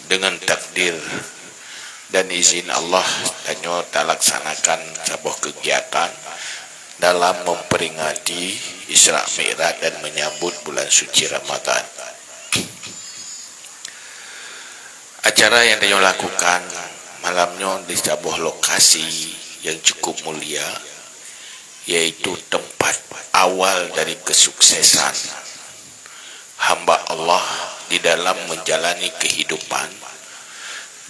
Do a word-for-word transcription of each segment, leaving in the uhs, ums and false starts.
Dengan takdir dan izin Allah, tanyoe talaksanakan saboh kegiatan dalam memperingati Isra Mi'raj dan menyambut bulan suci Ramadan. Acara yang tanyoe lakukan malam nyoe di saboh lokasi yang cukup mulia, yaitu tempat awal dari kesuksesan hamba Allah di dalam menjalani kehidupan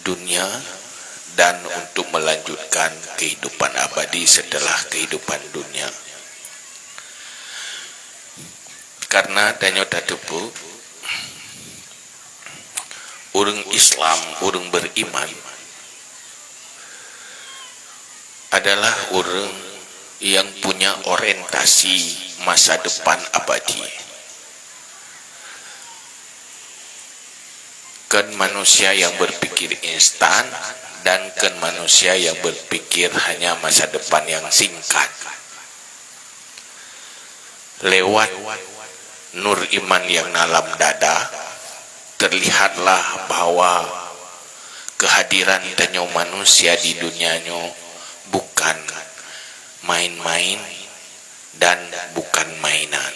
dunia dan untuk melanjutkan kehidupan abadi setelah kehidupan dunia. Karena tanyoe tateupeue, ureuëng Islam, ureuëng beriman adalah ureuëng yang punya orientasi masa depan abadi. Kon manusia yang berpikir instan dan kon manusia yang berpikir hanya masa depan yang singkat. Lewat nur iman yang dalam dada, terlihatlah bahwa kehadiran tanyoe manusia di dunia nyoe bukan main-main dan bukan mainan.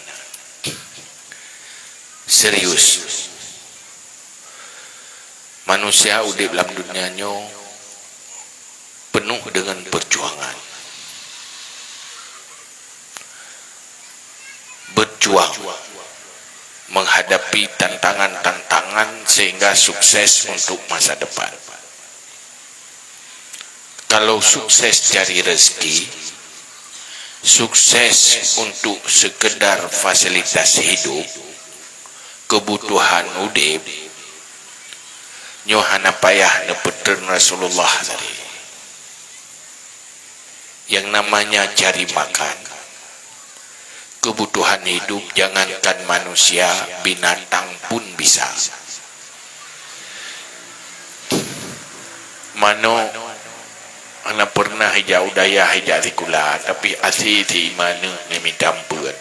Serius. Manusia udeb lam dunia nyoe penuh dengan perjuangan. Berjuang menghadapi tantangan-tantangan sehingga sukses untuk masa depan. Kalau sukses cari rezeki, sukses untuk sekedar fasilitas hidup, kebutuhan udeb, nyoe hana payah neupeutrön Rasulullah tadi. Yang namanya cari makan, kebutuhan hidup, jangankan manusia, binatang pun bisa. Manok hana pernah ijak u dayah ijak sikula, tapi asie si imeum aneuk ni mita ampeuet.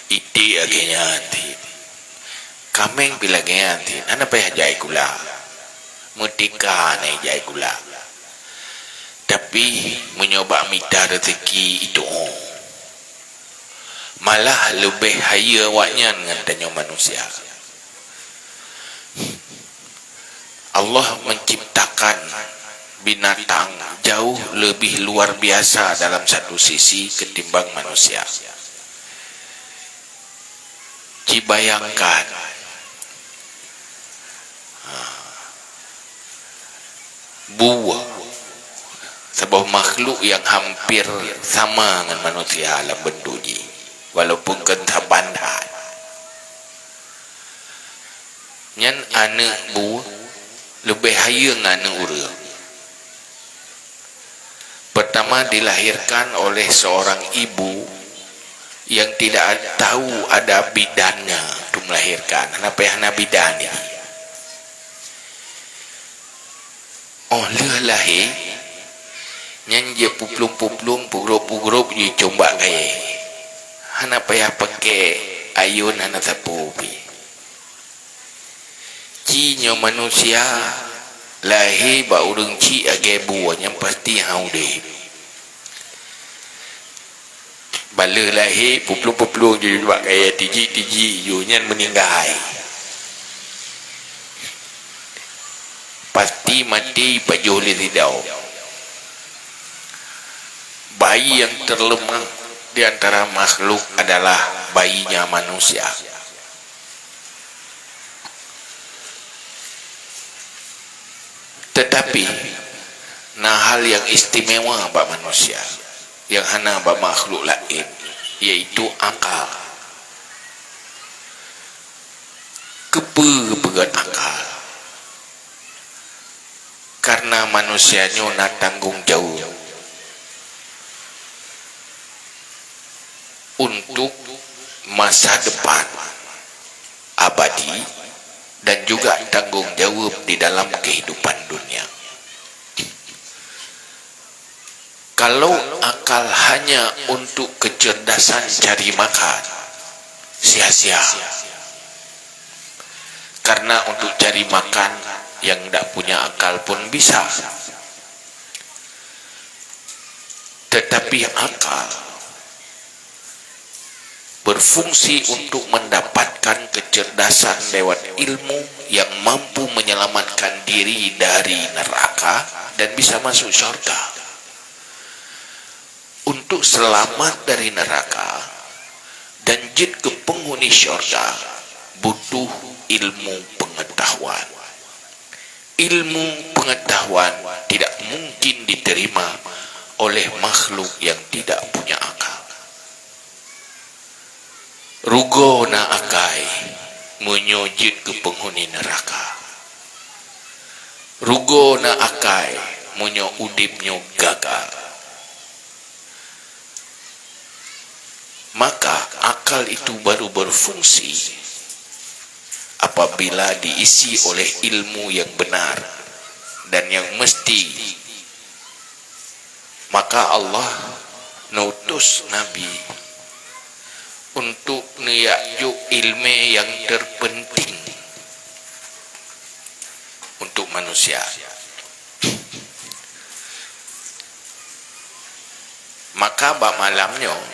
Iték lagée nyan cit. Kaméng pih lagée nyan cit, hana payah jak sikula. Meutika na ijak sikula. Tapi meunyoe bak mita rezeki itu, oh, malah leubeh hayeue awaknyan ngon tanyoe manusia. Allah menciptakan binatang jauh lebih luar biasa dalam satu sisi ketimbang manusia. Ci bayangkan, ha, bue, saboh makhluk yang hampir sama ngon manusia lam bentuk jih, walaupun kon saban that. Nyan aneuk bue leubeh hayeue ngon aneuk ureuëng. Pertama dilahirkan oleh seorang ibu yang tidak tahu ada bidannya untuk melahirkan. Hana payah na bidan nyan. Oh lheueh lahé, nyan jipeuplong-peuplong, peugrôp-peugrôp, jicöm bak kayée. Hana payah pakai ayôn, hana sapeue pih. Ci nyoe manusia lahé bak ureuëng chik lagée bue nyan pasti hana udeb. Bak lheueh lahé, peuplong-peuplong jijak bak kayée, tijik-tijik jih nyan meuninggai. Pasti maté pajoh lé sidroe. Bayi yang terlemah di antara makhluk adalah bayinya manusia. Tetapi, na hal yang istimewa bak manusia, yang hana bak makhluk laén, yaitu akal. Keupeue geupeugét akal? Karena manusia nyoe na tanggong jaweueb untuk masa depan abadi dan juga tanggong jaweueb di dalam kehidupan dunia. Kalau akal hanya untuk kecerdasan cari makan, sia-sia. Karena untuk cari makan yang tidak punya akal pun bisa. Tetapi akal berfungsi untuk mendapatkan kecerdasan lewat ilmu yang mampu menyelamatkan diri dari neraka dan bisa masuk syurga. Untuk selamat dari neraka dan jeuet keu penghuni syurga, butuh ilmu pengetahuan. Ilmu pengetahuan tidak mungkin diterima oleh makhluk yang tidak punya akal. Rugoe na akai meunyoe jeuet keu penghuni neuraka. Rugoe na akai meunyoe udeb nyoe gagal. Maka akal itu baru berfungsi apabila diisi oleh ilmu yang benar dan yang mesti. Maka Allah neutus Nabi untuk neujak jok iéleumé nyang terpenting untuk manusia. Maka bak malam nyoe,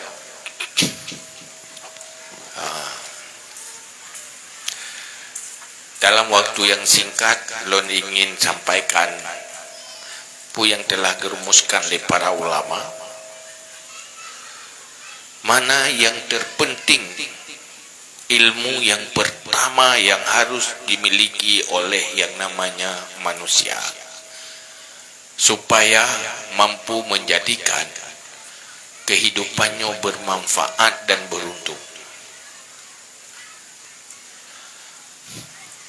ha, dalam waktu yang singkat, lôn ingin sampaikan peue nyang telah geurumuskan lé para ulama. Mana yang terpenting, ilmu yang pertama yang harus dimiliki oleh yang namanya manusia, supaya mampu menjadikan kehidupannya bermanfaat dan beruntung.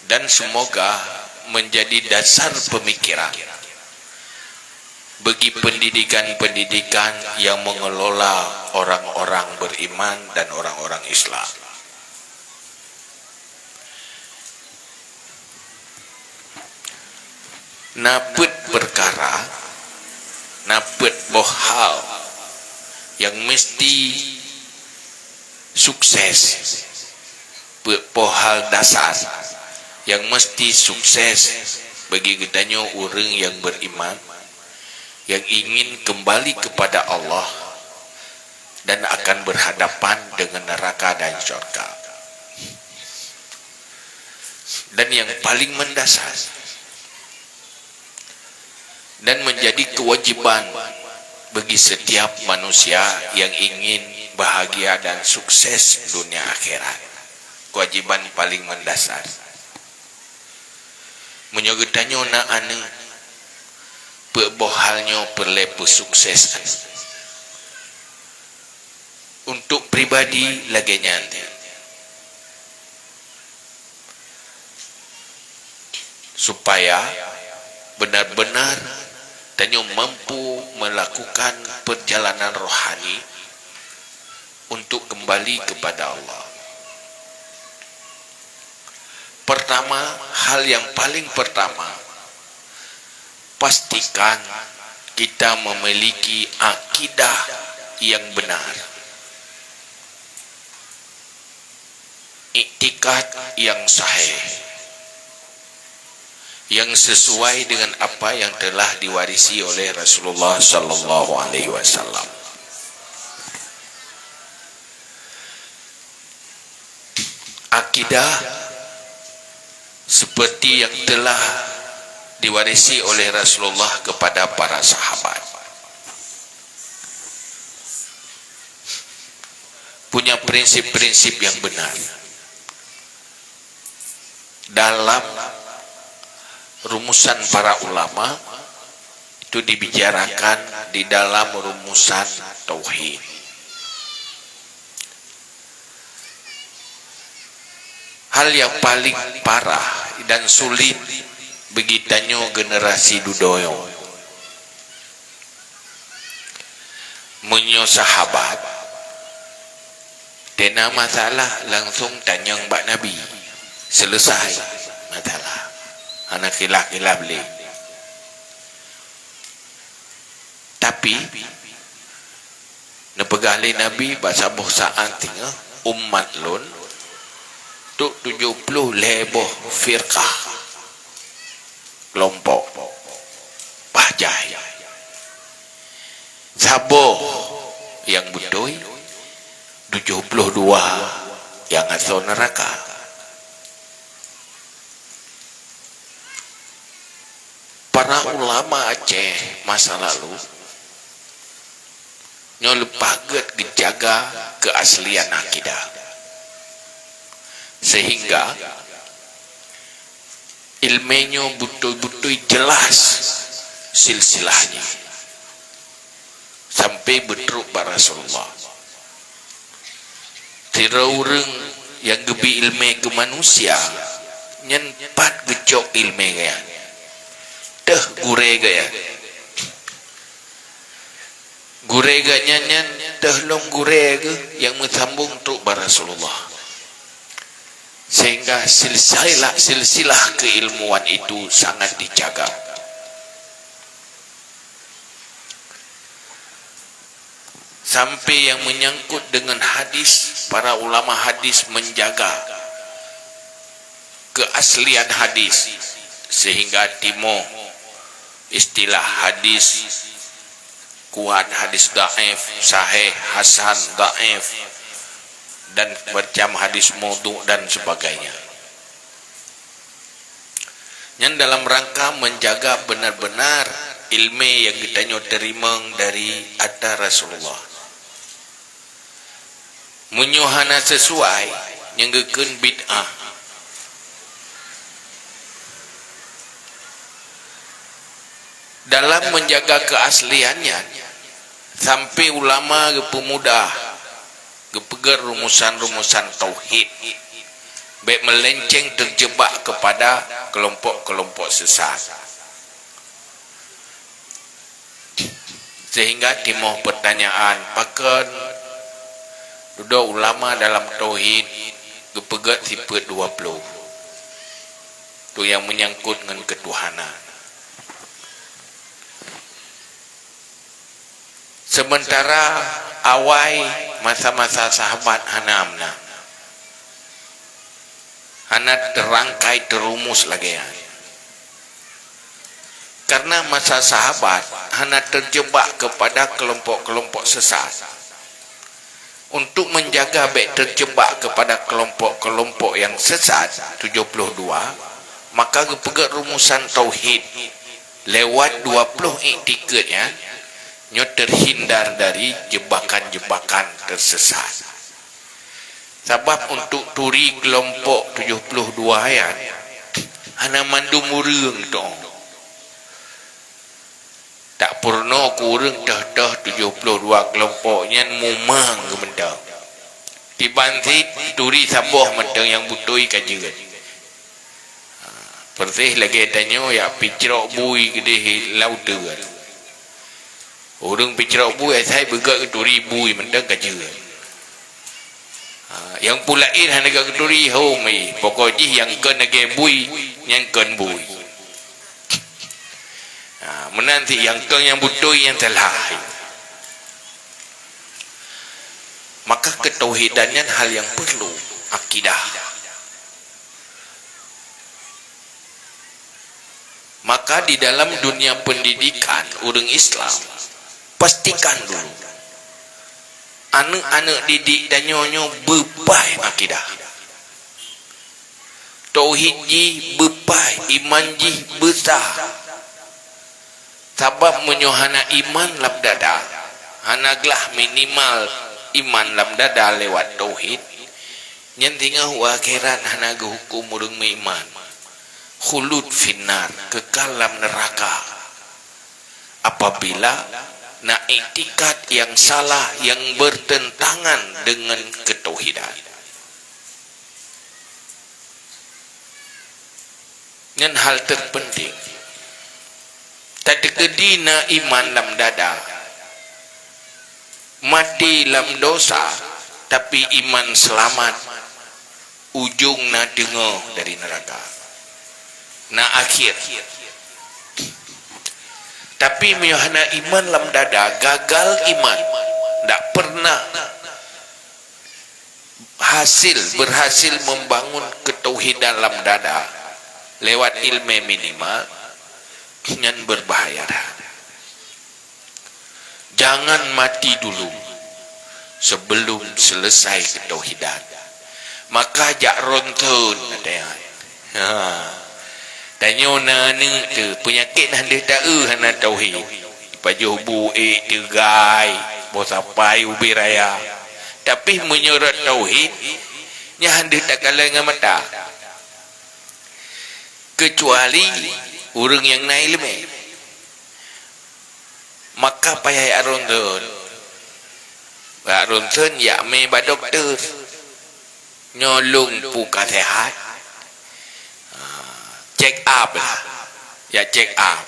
Dan semoga menjadi dasar pemikiran bagi pendidikan-pendidikan yang mengelola orang-orang beriman dan orang-orang Islam. Na peuet peukara, na peuet boh hal nyang meuseuti sukses, peuet boh hal dasar nyang meuseuti sukses bagi geutanyoe ureuëng nyang beriman, nyang ingin keumbali keupada Allah dan akan berhadapan deungon neuraka dan syurga. Dan nyang paling meundasar dan menjadi keuwajiban bagi setiap manusia nyang ingin bahagia dan sukses dunia akhirat. Keuwajiban paling meundasar. Meunyoe geutanyoe na aneuëk, peuet boh hal nyoe peureulée peusukses aneuëk. Untuk pribadi lagée nyan, supaya benar-benar tanyoe mampu melakukan perjalanan rohani untuk kembali kepada Allah. Pertama, hal yang paling pertama, pastikan kita memiliki akidah yang benar, iktikad yang sahih, yang sesuai dengan apa yang telah diwarisi oleh Rasulullah sallallahu alaihi wasallam. Akidah seperti yang telah diwarisi oleh Rasulullah kepada para sahabat. Punya prinsip-prinsip yang benar. Dalam rumusan para ulama, itu dibicarakan di dalam rumusan tauhid. Hal yang paling parah dan sulit bagi tanyoe generasi dudoe nyoe. Meunyoe sahabat tena masalah, langsung tanyong bak Nabi, selesai masalah, hana khilaf-khilaf lé. Tapi neupeugah lé Nabi bak saboh saát teungoh, umat lôn Untuk tujoh ploh lhèe boh firqah, keulompok, bah jai. Saboh nyang beutôi, tujoh ploh dua nyang asoe neuraka. Para ulama Aceh masa lalu nyoe leupah gèt geujaga keuaslian akidah, sehingga ileumèe nyoe beutôi-beutôi jeulaih silsilah jih sampai beutrok bak Rasulullah. Sidroe ureueng nyang geubri ileumèe keu manusia, nyan pat geucok ileumèe geuh nyan? Teuh gurèe geuh nyan. Gurèe geuh nyan, nyan teuh lom gurèe geuh nyang meusambong trok bak Rasulullah. Sehingga silsilah, silsilah keilmuan itu sangat dijaga. Sampai nyang menyangkut dengan hadis, para ulama hadis menjaga keaslian hadis, sehingga timoh istilah hadis kuat, hadis dhaif, sahih, hasan, dhaif, dan macam hadis maudhu dan sebagainya. Nyan dalam rangka menjaga benar-benar ileumèe nyang geutanyoe teurimong dari atra Rasulullah. Meunyoe hana sesuai, nyan geukheun bid'ah. Dalam menjaga keaslian nyan, sampai ulama geupeumudah, geupeugèt rumusan-rumusan tauhid, bèk meulenceng teujeubak keupada keulompok-keulompok sesat. Sehingga timoh peutanyaan, pakon dudoe ulama dalam tauhid geupeugèt sifeuet dua ploh, tu nyang menyangkut ngon keutuhanan. Sementara awai masa-masa sahabat hana meunan, hana teurangkai teurumus lagèe nyan. Karena masa sahabat hana teujeubak keupada keulompok-keulompok sesat. Untuk menjaga bèk teujeubak keupada keulompok-keulompok nyang sesat, tujoh ploh dua, maka geupeugèt rumusan tauhid lewat dua ploh iktikeuet nyan, nyoe teuhindar dari jebakan-jebakan teusesat. Sabab untuk turi keulompok tujoh ploh dua nyan, hana mandum ureueng teuh. Tak peurunoe keu ureueng teuh-teuh tujoh ploh dua keulompok nyan mumang geuh mantong. Kiban cit turi saboh mantong nyang beutôi ka jeuet. Persis lagèe tanyoe jak picrok bui keudéh lam uteuen. Ureueng picrok bui asai beugèt geuturi bui mantong ka jeuet. Ha, nyang peue laén hana geuturi hom, eh, pokok jih nyang kon lagèe bui, nyan kon bui. Ha, meunan cit nyang kon nyang beutôi nyan salah. Maka keutauhidan nyan hal nyang peurlu, akidah. Maka di dalam dunia pendidikan ureueng Islam, pastikan dulu aneuk-aneuk didik tanyoe nyoe beupaih akidah. Tauhid jih beupaih, iman jih beusah. Sabab meunyoe hana iman lam dada, hana glah minimal iman lam dada lewat tauhid, nyan singoh u akhirat hana geuhuköm ureueng meuiman. Khulud finnar, kekal lam neuraka. Apabila na iktikad nyang salah, nyang bertentangan dengan ketauhidan. Nyan hal terpenting. Tateukeudi na iman lam dada, maté lam dosa, tapi iman seulamat, ujong na teungoh dari neuraka. Na akhir. Tapi meunyoe hana iman lam dada, gagal iman, ndak pernah hasil, berhasil membangun ketauhidan lam dada lewat ilmu minimal, nyan berbahaya dah. Jangan mati dulu sebelum selesai ketauhidan. Maka jak ronton, ada yang, ha. Tanyoe na aneuk tu, peunyakét hana deuh taeu hana tauhid. Pajoh bu ék teugai, boh sapai ubé raya. Tapi meunyoe rot tauhid, nyan hana deuh takalon ngon mata. Kecuali ureuëng nyang na iéleumé. Maka payah jak ronton. Jak ronton, jak mé bak dokto. Nyoe lôn peue ka sehat. Ha, check up lah. Jak check up.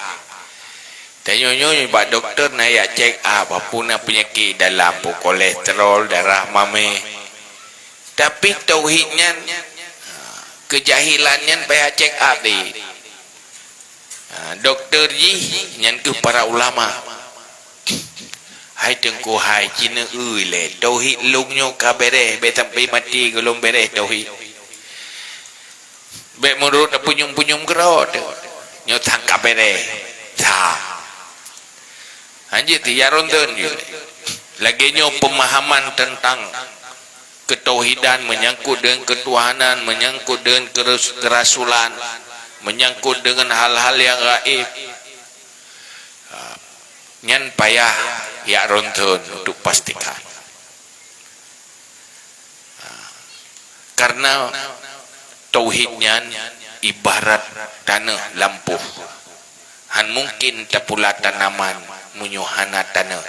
Tanyoe nyoe bak dokto na jak check up, peue na peunyakét dalam, peue kolesterol, darah mamèh. Tapi tauhid nyan, ha, keujahilan nyan payah check up deh. Ha, dokto jih nyan keuh para ulama. Hai Teungku hai, ci neueu lé, tauhid lôn nyoe ka bèrèh, bèk sampai maté gohlom bèrèh tauhid. Bèk meurot punyueng-punyueng keudroe teuh. Nyoe sang ka bèrèh. Sa. Hanjeuet teuh jak ronton jih. Lagèe nyoe pemahaman tentang ketauhidan, menyangkut dengan ketuhanan, menyangkut dengan keras-, kerasulan, menyangkut dengan hal-hal yang gaib. Ha, nyan payah jak ronton untuk pastikan. Ha, karena tauhid nyan ibarat taneuh lampôh. Han mungkin tapula tanaman meunyoe hana taneuh.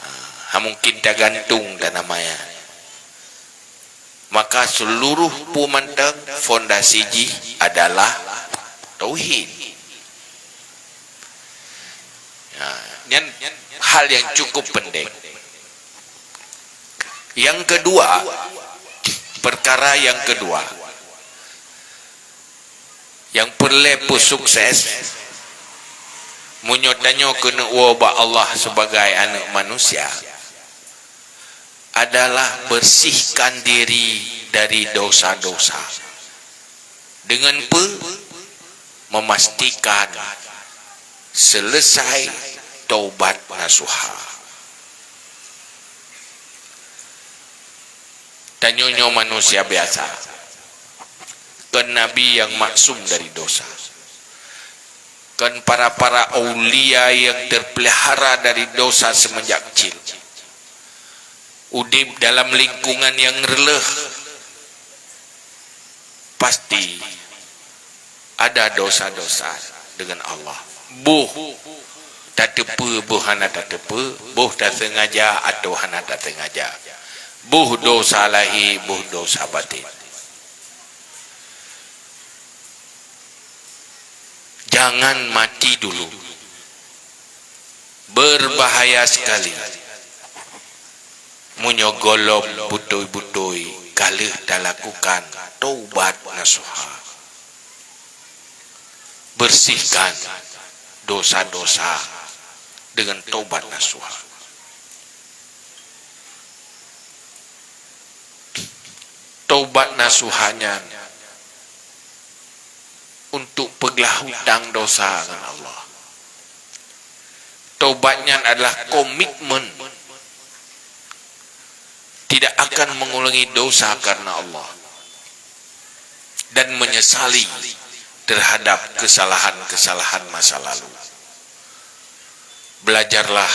Ha, han mungkin tagantung tanaman nyan. Maka seluruh peue mantong fondasi jih adalah tauhid. Ya, nyan hal yang cukup penting. Yang kedua, perkara yang kedua, nyang peureulèe peusukses, meunyoe tanyoe keuneuk woe bak Allah sibagai aneuk manusia, adalah bersihkan diri dari dosa-dosa. Dengan pe-, memastikan selesai taubat nasuha. Tanyoe nyoe manusia biasa. Kon nabi nyang maksum dari dosa. Kon para-para aulia nyang terpelihara dari dosa semenjak kecil. Udép dalam lingkungan nyang reuloh, pasti ada dosa-dosa dengan Allah. Boh tateupeue, boh hana tateupeue, boh tasengaja atau hana tasengaja. Boh dosa lahé, boh dosa batin. Jangan mati dulu. Berbahaya sekali meunyoe gohlom beutôi-beutôi ka lheueh talakukan taubat nasuha. Bersihkan dosa-dosa dengan taubat nasuha. Taubat nasuha nyan untuk peuglah hutang dosa ngon Allah. Taubat nyan adalah komitmen tidak akan mengulangi dosa karena Allah dan menyesali terhadap kesalahan-kesalahan masa lalu. Belajarlah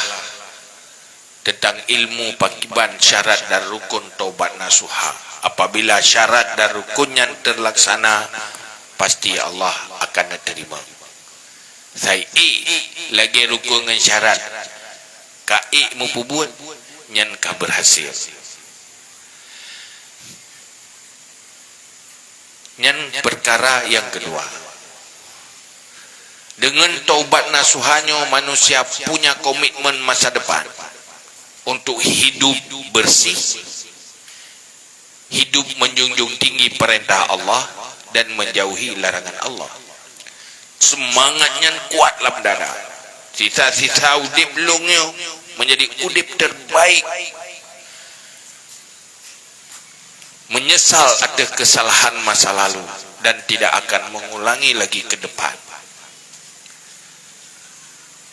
tentang ilmu pakiban syarat dan rukun taubat nasuha. Apabila syarat dan rukun nyan terlaksana, pasti Allah akan neuterima. Sai ék lagèe rukun ngon syarat, ka ék meupeubuet, nyan ka berhasil. Nyan perkara nyang keudua. Dengan taubat nasuha nyoe, manusia punya komitmen masa depan untuk hidup bersih, hidup menjunjung tinggi perintah Allah dan menjauhi larangan Allah. Semangat nyan kuat lam dada. Sisa-sisa udép lôn nyoe menjadi udép terbaik. Menyesal atas kesalahan masa lalu dan tidak akan mengulangi lagi ke depan.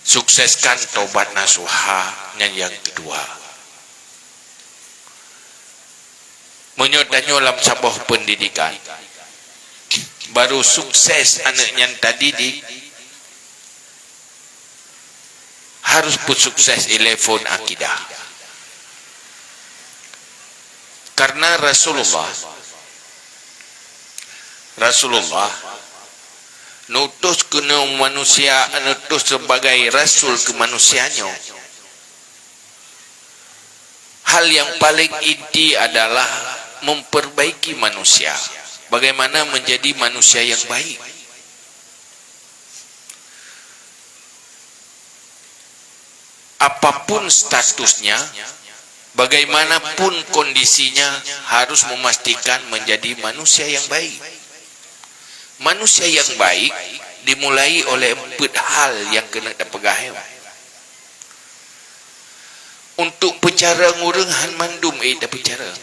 Sukseskan taubat nasuha nyan nyang keudua. Meunyoe tanyoe lam saboh pendidikan, baru sukses aneuk nyan tadidik, harus pun sukses ilée phon akidah. Karena Rasulullah, Rasulullah neutus keunoe manusia, neutus sebagai rasul keu manusia nyoe. Hal yang paling inti adalah memperbaiki manusia. Bagaimana menjadi manusia yang baik? Apapun statusnya, bagaimanapun kondisinya, harus memastikan menjadi manusia yang baik. Manusia yang baik dimulai oleh empat hal yang keuneuk tapeugah nyoe. Untuk peucarông ureuëng han mandum ék tapeucarông.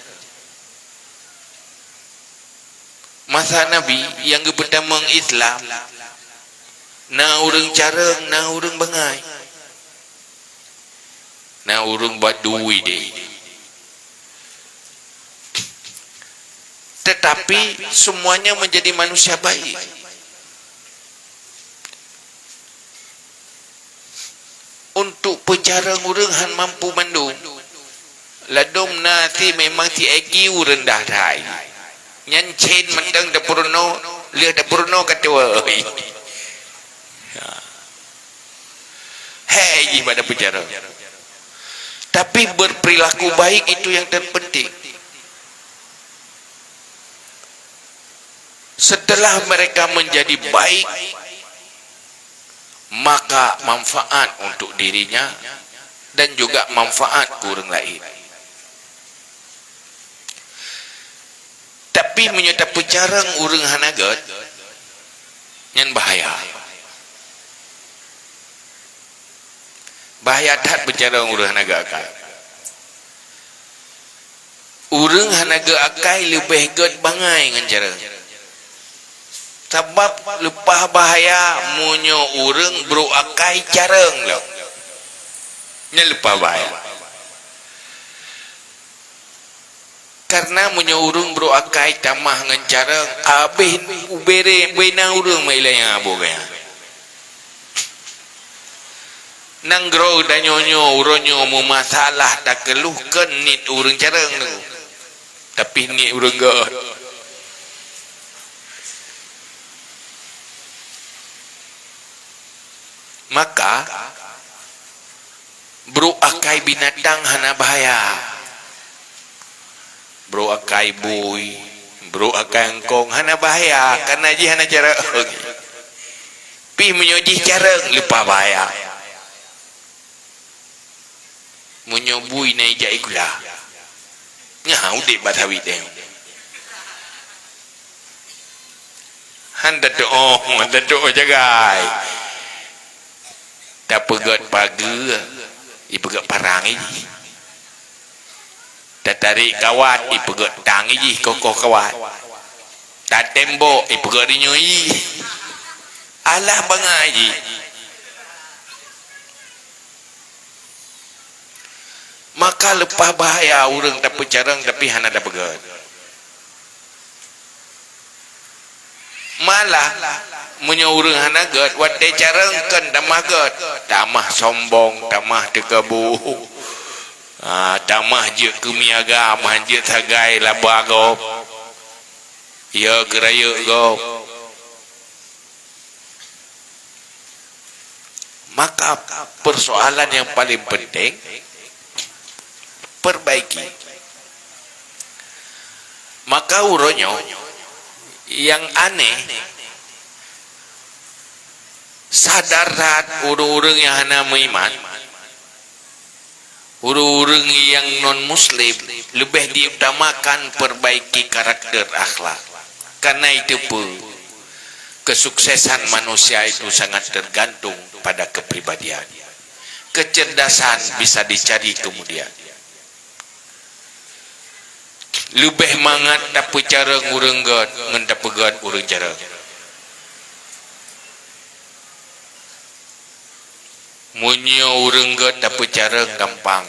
Masa Nabi nyang geupeutamong Islam, na ureuëng carông, na ureuëng bangai, na ureuëng badui deh. Tetapi semuanya menjadi manusia baik. Untuk peucarông ureuëng han mampu mandum. Ladôm na si memang si I Q rendah that. Nyan cen mantong tapeurunoe, lheueh tapeurunoe ka tuwoe. Ya. Hai jih pada peucarông. Tapi berperilaku baik itu yang terpenting. Setelah mereka menjadi baik, maka manfaat untuk dirinya dan juga manfaat keu ureuëng laén. Tapi meunyoe tapeucarông ureuëng hana gét, nyan bahaya. Bahaya that peucarông ureuëng hana gét akai. Ureuëng hana gét akai leubeh gét bangai ngon carông. Sabab leupah bahaya meunyoe ureuëng brok akai carông lom. Nyan leupah bahaya. Karena meunyoe ureuëng brok akai tamah ngon carông, abéh ubé bena ureuëng meuilayang abô gaya. Nanggroe tanyoe nyoe uroe nyoe meumasalah takeuluh kon niet ureuëng carông tu, tapi niet ureuëng gét. Maka, brok akai binatang hana bahaya. Brok akai bui, brok akai eungkong hana bahaya, karena jih hana carông. Pih meunyoe jih carông leupah bahaya. Meunyoe bui na ijak igula, nyan udeb bak sawit deh. Han tatuoh, han tatuoh jagai. Tapeugét pageue, ipeugét parang ijih. Tatarék kawat, ipeugét tang ijih, kokoh kawat. Tatembok, ipeugét rinyueng ijih. Alah bangai jih. Maka leupah bahaya ureuëng tapeucarông tapi hana tapeugét. Malah, meunyoe ureuëng hana gét, watée carông kon tamah gét, tamah sombong, tamah teukeubôh, ah, tamah jeuet keu miaga, mah jeuet sagai laba gob, ya keu rayeuk gob. Maka persoalan yang paling penting, perbaiki. Maka uroe nyoe nyang aneh, sadar that ureuëng-ureuëng nyang hana meuiman, ureuëng-ureuëng nyang non-muslim leubeh diutamakan perbaiki karakter akhlak. Karena itu pun, kesuksesan manusia itu sangat tergantung pada kepribadian. Kecerdasan bisa dicari kemudian. Leubeh mangat tapeucarông ureuëng gét ngon tapeugét ureuëng carông. Meunyoe ureuëng gét tapeucarông gampang,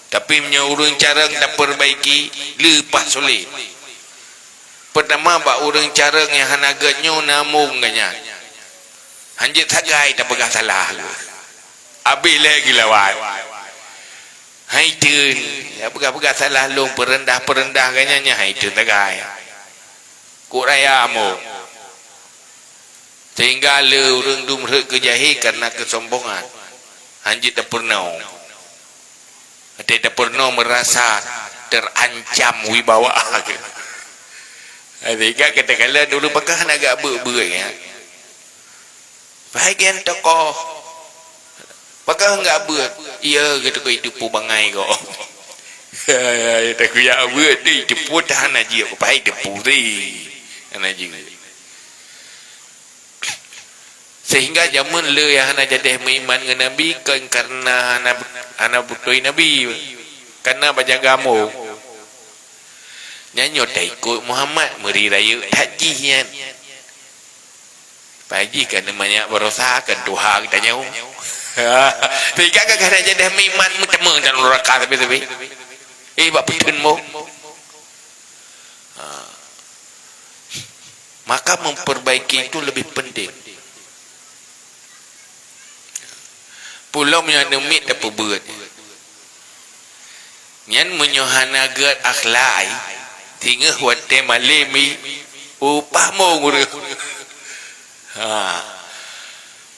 tapi meunyoe ureuëng carông tapeurbaiki, leupah sulet. Peurtama, bak ureuëng carông nyang hana gét nyoe na mong geuh nyan. Hanjeuet sagai tapeugah salah geuh. Abéh lé geulawan. Hai teun, ya peugah-peugah salah lôn, peureundah-peureundah geuh nyan, nyan hai teun sagai. Kok raya mong. Sehingga le ureuëng dum rhot keu jahé karena keusombongan. Hanjeuet tapeurunoe. Watée tapeurunoe meurasa terancam wibawa. Sehingga katakanlah dulu pakah hana gak beuet-beuet ya. Bahagian tokoh. Pakah gak beuet. Iya, kata ko itu pu bangai ko. Takujak beuet deh, itu pu dah hana jeuet, ko pai depu deh. Hana jeuet. Sehingga jameun le nyang hana jadeh meuiman ngon Nabi, kon karena hana, hana beutôi Nabi, karena bajaga mong. Nyan nyoe taikot Muhammad, meuri rayeuk that jih nyan. Pai jih kan manyak barosa, kan tuha geutanyoe. Sehingga ka hana jadeh meuiman, meuteumé dalam neraka sabe-sabe. Eh, bak peutreun mong. Ha. Maka memperbaiki itu lebih penting. Peulom nyang neumiet tapeubeuet. Nyan meunyoe hana gét akhlak, singoh watée malém i, upah mong ureuëng. Ha.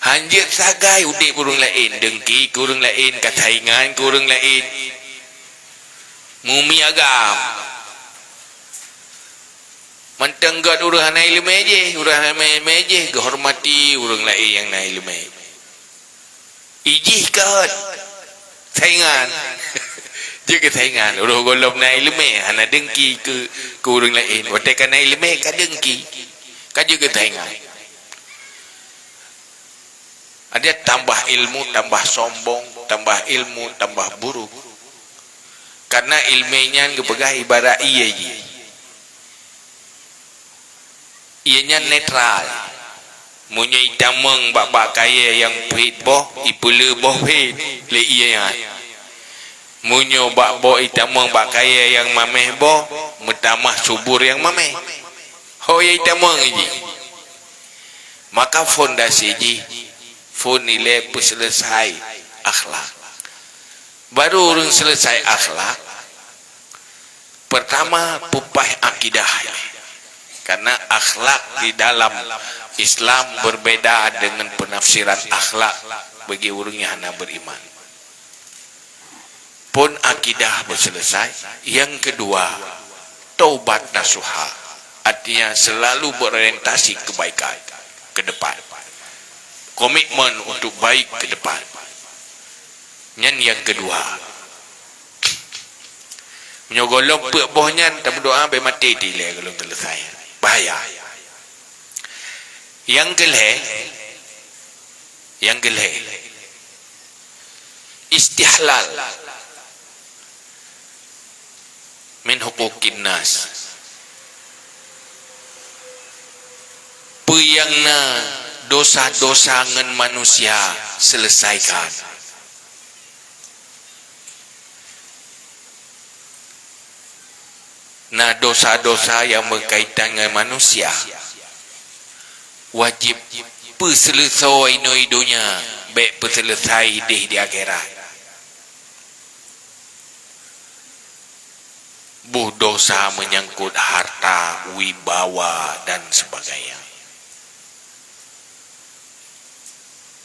Hanjeuet sagai udeb ureuëng laén, dengki keu ureuëng laén, kasaingan keu ureuëng laén. Meumi agam. Mantong gét ureuëng hana iéleumé jih, ureuëng hana iéleumé jih, geuhormati ureuëng laén nyang na iéleumé. Ijih kon saingan. Jeuet keu saingan. Ureuëng gohlom na iéleumé, hana dengki keu, keu ureuëng laén. Watée ka na iéleumé, ka dengki. Ka jeuet keu saingan. Ada tambah ilmu, tambah sombong, tambah ilmu, tambah buruk. Karena iéleumé nyan geupeugah ibarat ié jih. Ié nyan netral. Meunyoe itamong bak-bak kayée nyang phét boh, ipeulé boh phét lé ié nyan. Meunyoe bak boh itamong bak kayée nyang maméh boh, meutamah subur nyang maméh. Ho nyang itamong jih. Maka fondasi jih, fon ilée peuseuleusoe akhlak. Baru ureuëng seuleusoe akhlak, pertama, peupaih akidah. Karena akhlak di dalam Islam berbeda dengan penafsiran akhlak bagi ureuëng nyang hana beriman. Pon akidah beuseuleusoe. Nyang keudua, taubat nasuha. Artinya, selalu berorientasi kebaikan ke depan. Komitmen untuk baik ke depan. Nyan nyang keudua. Meunyoe gohlom peuet boh nyan, tameudoá bék maté dilée gohlom seuleusoe. Bahaya. Nyang keulhée, nyang keulhée, istihlal min huquqin nas. Peue nyang na dosa-dosa ngon manusia, seuleusaikan. Na dosa-dosa nyang beukaitan ngon manusia, wajéb peuseuleusoe inoe i donya, bék peuseuleusoe ideh di akhirat. Boh dosa menyangkut harta, wibawa, dan sebagainya.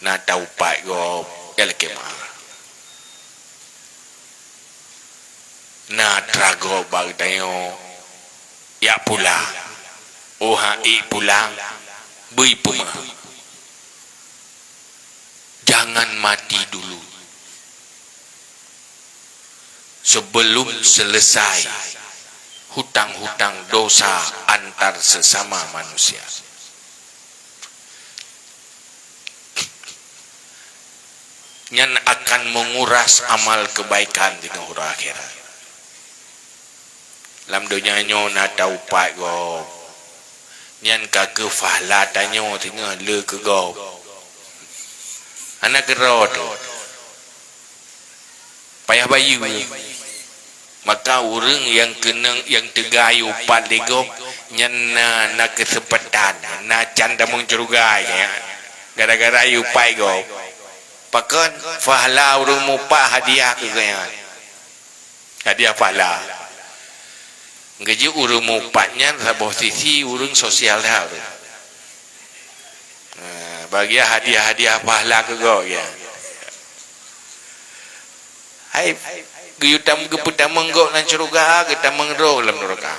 Na taupat gob, ya lakée meu'ah. Na atra gob bak geutanyoe, jak pulang. Oh, han ék pulang, bri peumeu'ah. Jangan mati dulu. Sebelum selesai hutang-hutang dosa antar sesama manusia. Nyan akan menguras amal kebaikan di nanggroe akhirat. Lam donya nyoe na taupat gob. Nyan ka keuh fahla tanyoe singoh le keu gob. Hana keudroe teuh. Payah bayeue. Maka ureuëng nyang keunong, nyang teuga upat lé gob, nyan na, na keuseumpatan, na can tamong syeuruga nyan. Gara-gara upat gob. Pakon? Fahla ureuëng mupat hadiah keu gobnyan. Hadiah pahala. Geujeuet ureuëng mupat nyan saboh sisi ureuëng sosial that ureuëng. Nah, bagian hadiah-hadiah pahala keu gob ya. Hai, geuyue tam-, geupeutamong gob lam syeuruga, geutamong droe lam nuraka.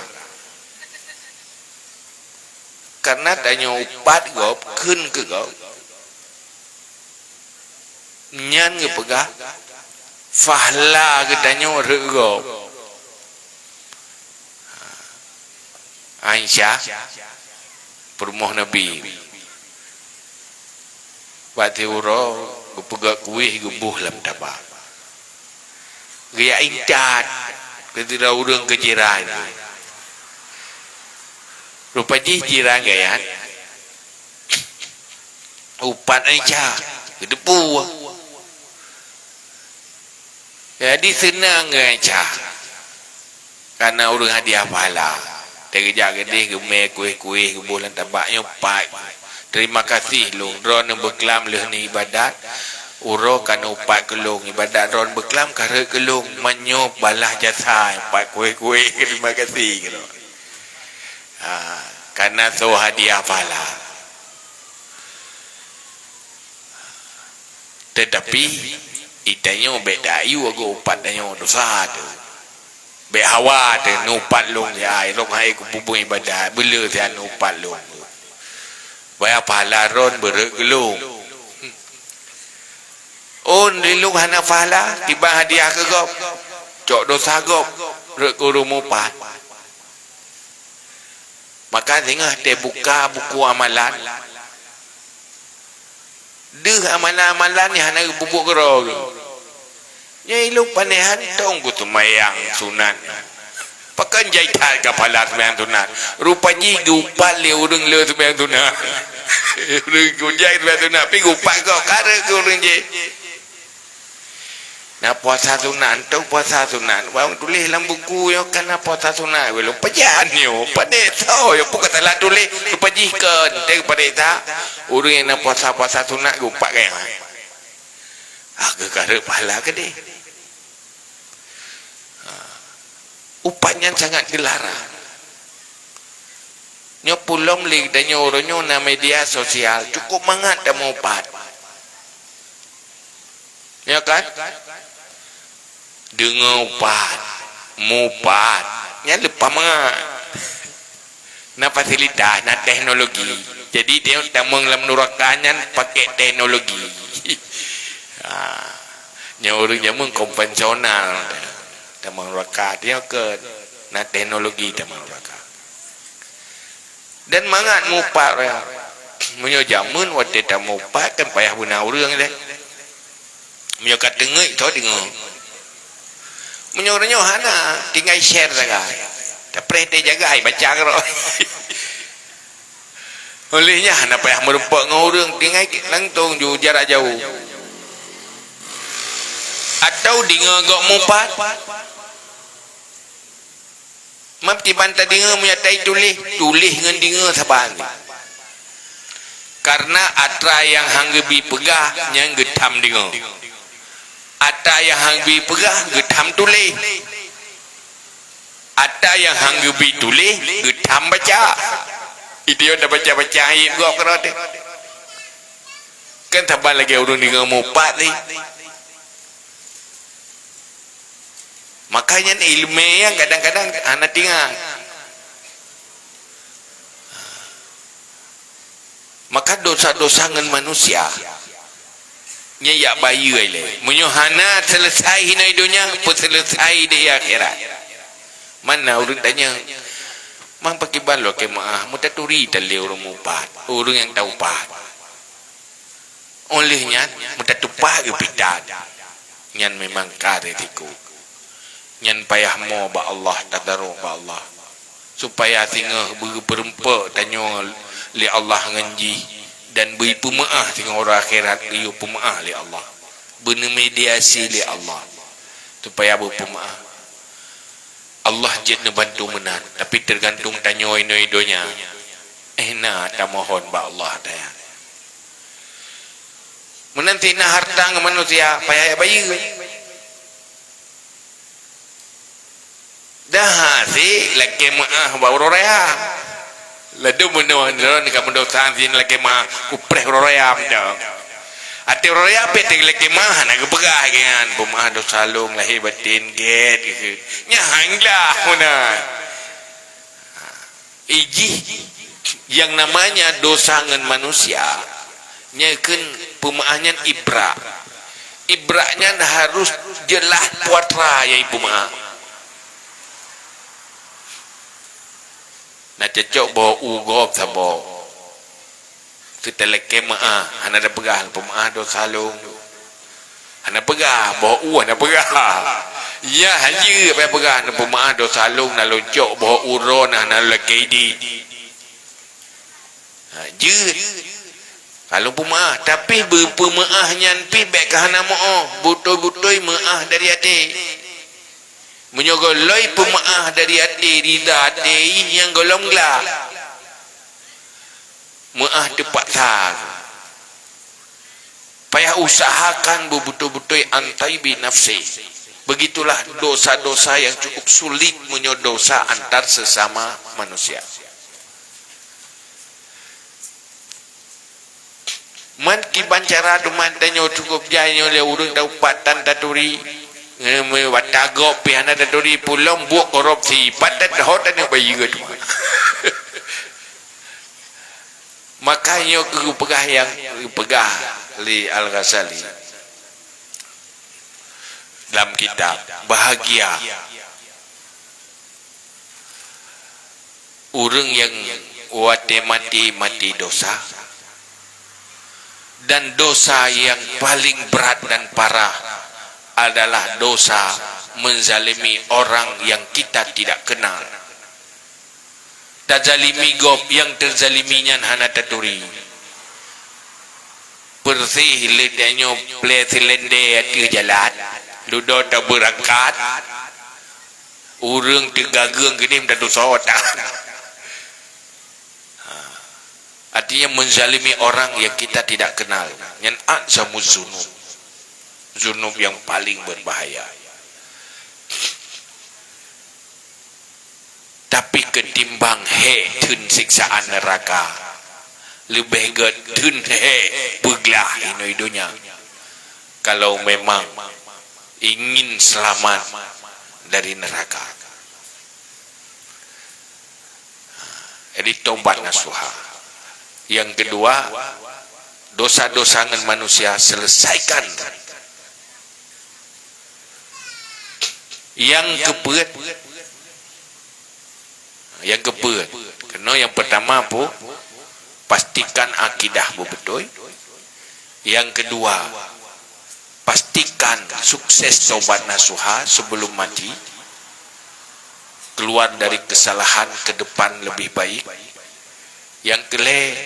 Karena tanyoe upat gob, kheun keu gob. Nyan geupeugah, fahla geutanyoe rhot gob. Aisyah, peurumoh Nabi. Bak siuroe geupeugah kueh geuboh lam tabak. Geujak intat keu sidroe ureuëng keu jiran. Rupa jih jiran geuingat. Upat Aisyah, geuteupeue. Jadi seunang geuh Aisyah. Kana ureuëng hadiah pahala. Teugeujak geudeh geumè kueh-kueh geuboh lam tabak nyoe pat. Terima kasih lôn, droeneuh beuklam lheueh neuibadat. Uroe ka neuupat keu lôn, ibadat droeneuh beuklam ka rhot keu lôn. Meunyoe balah jasa pat kueh-kueh, terima kasih keu lôn. Ha, kana soe hadiah pahala. Teutapi, itanyoe bèk tayue geuh upat tanyoe dosa teuh. Bèk hawa teuh neuupat lôn siat, lôn hai kupeubeuet ibadat, beuleu siat neuupat lôn. Baya pahala droen beurhot keu lôn. Oh, di lôn hana pahala, tiba hadiah keu gob. Cok dosa gob, rhot keu ureuëng mupat. Maka singoh teubuka buku amalan. Deuh amalan-amalan nyang hana geupeubuet keudroe. Nyoe ilôn panehan tong ku seumayang sunat. Pakon jai that ka pahala seumayang sunat. Rupa jih geuupat lé ureuëng le seumayang sunat. Ureuëng kujai seumayang sunat, pi geuupat gob kareueng keu ureuëng jih. Na puasa sunat, tong puasa sunat. Wang tuléh lam buku nyoe kan na puasa sunat. Weh lôn pajan nyoe, padé soe nyoe, peue ka salah tuléh, rupa jih kon, teuh padé sa. Ureuëng nyang na puasa-puasa sunat geuupat gaya. Ah, geukareueng pahala keudeh. Ha. Upat nyan sangat geularang. Nyoe pulom lé geutanyoe uroe nyoe na media sosial, cukup mangat tameuupat. Ya kan? Deungoe upat, mupat, nyan leupah mangat. Na fasilitas, na teknologi. Jadi, tanyoe tamong lam nuraka nyan pakai teknologi. Ha. Nyoe ureuëng jameun konvensional. Tamong nuraka, tanyoe keu na teknologi tamong nuraka. Dan mangat mupat raya. Meunyoe jameun watée tameuupat kan payah beuna ureuëng deh. Meunyoe ka teungeut, soe deungoe. Meunyoe uroe nyoe hana, tinggai share sagai. Tapreh teuh jagai, baca keudroe. Oleh nyan hana payah meurumpok ngon ureuëng, tinggai langsong ju jarak jauh. Atau deungoe gob mupat. Mam kiban tadeungoe meunyo tai tuléh, tuléh ngon deungoe saban. Karena atra nyang han geubi peugah, nyan geutham deungoe. Atra nyang han geubi peugah, geutham tuléh. Atra nyang han geubi tuléh, geutham baca. Itu nyang tabaca-baca ayat gob keudroe teuh. Kan saban lagée ureuëng deungoe mupat teuh. Maka nyan iéleumé nyan kadang-kadang hana tinggai. Maka dosa-dosa ngon manusia nyan jak bayeue ilée. Meunyoe hana seuleusai hinoe donya, peuseuleusai di akhirat. Mana ureuëng tanyong, "Mang pakiban lôn keu meuah, meutaturi tan lé ureuëng mupat, ureuëng nyang taupat?" Óh lheueh nyan, meutatupah geupitan. Nyan memang ka risiko. Nyan payah mo bak Allah, tadarok bak Allah, supaya singoh beupeureumpok tanyoe lé Allah ngon jih, dan beupeumeu'ah singoh uroe akhirat geuyue peumeu'ah lé Allah, beuneumediasi lé Allah supaya beupeumeu'ah. Allah jeuet neubantu meunan, tapi teugantung tanyoe inoe donya. Eh, na tamohon bak Allah, taya. Meunan cit na hareuta ngon manusia, payah bayeue. Dah hase lakée meu'ah bak uroe raya. Ladôm meunyoe droe ka meudosa, hase lakée meu'ah, kupreh uroe raya mantong. Até uroe raya pih lakée meu'ah, hana geupeugah lagée nyan, "Peumeu'ah dosa lôn lahé baten, gét," gitu. Nyan han glah meunan. Ijih, yang namanya dosa ngon manusia, nyan kheun peumeu'ah nyan ibra. Ibra nyan harus jeulaih putra nyang ipeumeu'ah. Na cocok boh u gob saboh. Teutalakée meu'ah, hana tapeugah, "Peumeu'ah dosa lôn." Hana peugah, boh u hana peugah. Ya, hana peugah, "Peumeu'ah dosa lôn, na lôn cok boh u droe, na, na lôn lakée idéh." Ha, jeuet. Ka lôn peumeu'ah, tapi beupeumeu'ah nyan pih bék ka hana meu'oh, beutôi-beutôi meu'ah dari até. Meunyoe gohlom peumeu'ah dari até, rida até, ih, nyang gohlom glah. Meu'ah teupaksa. Payah usahakan beubeutôi-beutôi an thaibi nafsi. Begitulah dosa-dosa yang cukup sulit meunyoe dosa antar sesama manusia. Man kiban cara teuma tanyoe cukup jai nyoe lé ureuëng taupat tan taturi. Ngeumeu bata gob pih hana taturi, pulom buet korupsi, pat tan ho tanyoe bayeue teuma. Maka nyoe keupeugah nyang geupeugah lé Al-Ghazali dalam kitab, bahagia ureuëng nyang watée maté, maté dosa, dan dosa yang paling berat dan parah adalah dosa menzalimi orang yang kita tidak kenal. Tazalimi gob, nyang teuzalimi nyan hana taturi. Peureséh lé tanyoe plé silendé ateueh jalan, dudoe tabeurangkat, ureuëng teugageueng geudeh meudadosa tan. Ha. Artinya, menzalimi orang yang kita tidak kenal, nyan a'zamuz zunub. Zunub yang paling berbahaya. Tapi keutimbang hék theun siksaan neuraka, leubeh gét theun hék peuglah inoe donya, kalau memang ingin selamat dari neraka. Jadi, tobat nasuha. Yang kedua, dosa-dosa ngon manusia selesaikan. Yang keupeuet, yang keupeuet, keunoe yang pertama pu, pastikan akidah beubeutôi. Yang kedua, pastikan sukses tobat nasuha sebelum mati, keluar dari kesalahan ke depan lebih baik. Yang keulhée,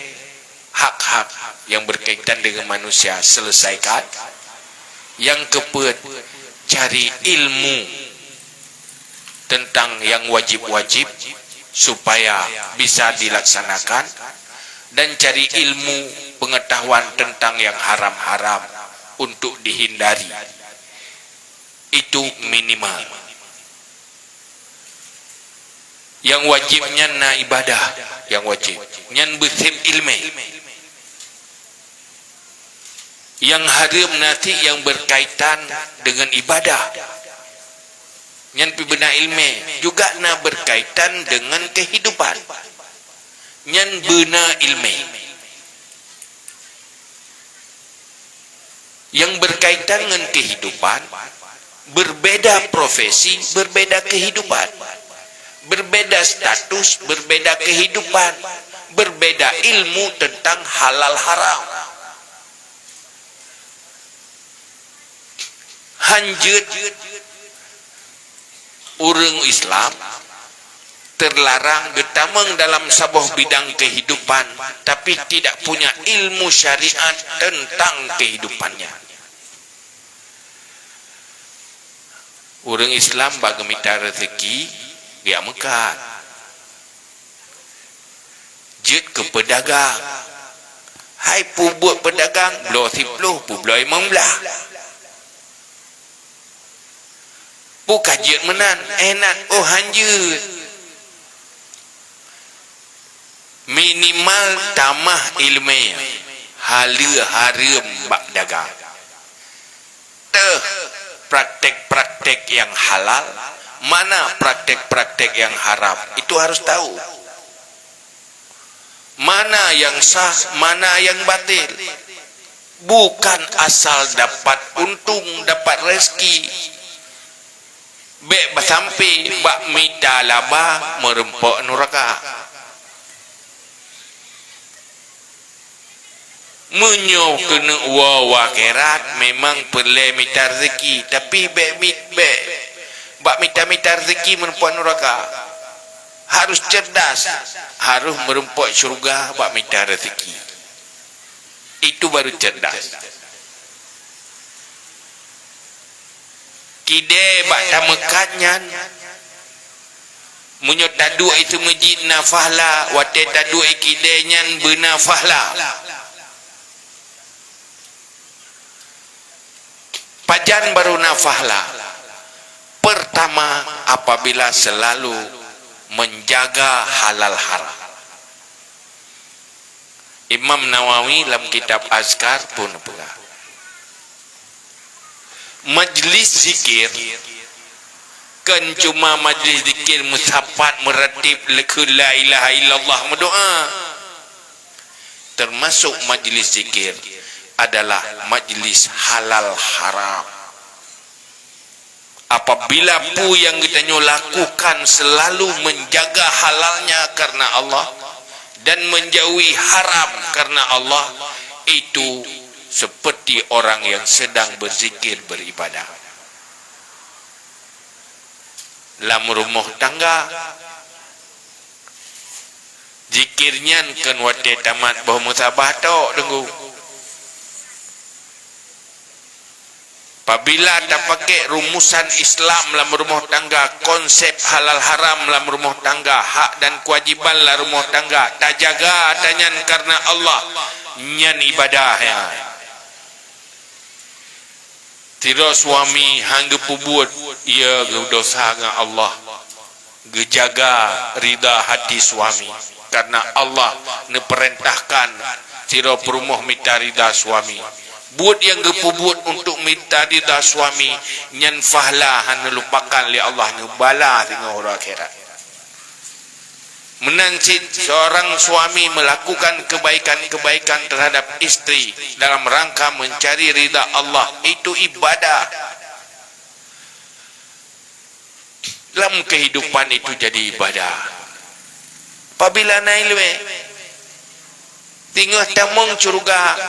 hak-hak yang berkaitan dengan manusia selesaikan. Yang keupeuet, cari ilmu tentang yang wajib-wajib supaya bisa dilaksanakan, dan cari ilmu pengetahuan tentang yang haram-haram untuk dihindari. Itu minimal. Nyang wajéb nyan na ibadah nyang wajéb, nyan beuseb ileumé. Nyang hareuem na cit nyang beukaitan deungon ibadah, nyan pih beuna ileumé, juga na beukaitan deungon keuhidupan, nyan beuna ileumé. Yang berkaitan dengan kehidupan, berbeda profesi, berbeda kehidupan, berbeda status, berbeda kehidupan, berbeda ilmu tentang halal haram. Hanjeuet Ureuëng Islam terlarang geutamong dalam saboh bidang kehidupan, tapi tidak punya ilmu syariat tentang kehidupannya. Ureuëng Islam bak geumita rezeki, geujak meukat. Jeuet keu peudagang. Hai peubuet peudagang, bloe siploh, peubloe limong blaih. Peu ka jeuet meunan, eh, nan, oh, han jeuet. Minimal tamah iéleumé, haleue hareuem bak dagang. Teuh praktek-praktek yang halal, mana praktek-praktek yang haram, itu harus tahu. Mana yang sah, mana yang batil. Bukan asal dapat untung, dapat rezeki. Bék basampe bak mita laba meureumpok nuraka. Meunyoe keuneuk woe u akhirat, memang peureulée mita rezeki, tapi bék mit-, bék bak mita-mita rezeki meureumpok nuraka. Harus cerdas, harus meureumpok syeuruga bak mita rezeki. Itu baru cerdas. Kidée bak tameukat nyan, meunyoe taduek i seumeujid na fahla, watée taduek i kidée nyan beuna fahla. Pajan baru na fahla? Pertama, apabila selalu menjaga halal haram. Imam Nawawi lam kitab Azkar pun peugah, majlis zikir kon cuma majlis zikir meusapat, meuratib, leukheun la ilaha illallah, meudoa. Termasuk majlis zikir adalah majlis halal haram. Apabila peue nyang geutanyoe lakukan selalu menjaga halalnya karena Allah dan menjauhi haram karena Allah, itu seperti orang yang sedang berzikir, beribadah. Lam rumoh tangga, zikir nyan kon watée tamat boh musabah tok, Teungku. Apabila tapaké rumusan Islam lam rumoh tangga, konsep halal haram lam rumoh tangga, hak dan kewajiban lam rumoh tangga, tajaga ata nyan karena Allah, nyan ibadah nyan. Sidroe suami han geupeubuet, ia geudosa ngon Allah. Geujaga rida hati suami, karena Allah neupeurintahkan sidroe peurumoh mita rida suami. Buet nyang geupeubuet untuk mita rida suami nyan fahla han neulupakan lé Allah, neubala singoh uroe akhirat. Meunan cit, seorang suami melakukan kebaikan-kebaikan terhadap istri dalam rangka mencari rida Allah, itu ibadah. Lam kehidupan itu jadi ibadah. Apabila na iéleumé, singoh tamong syeuruga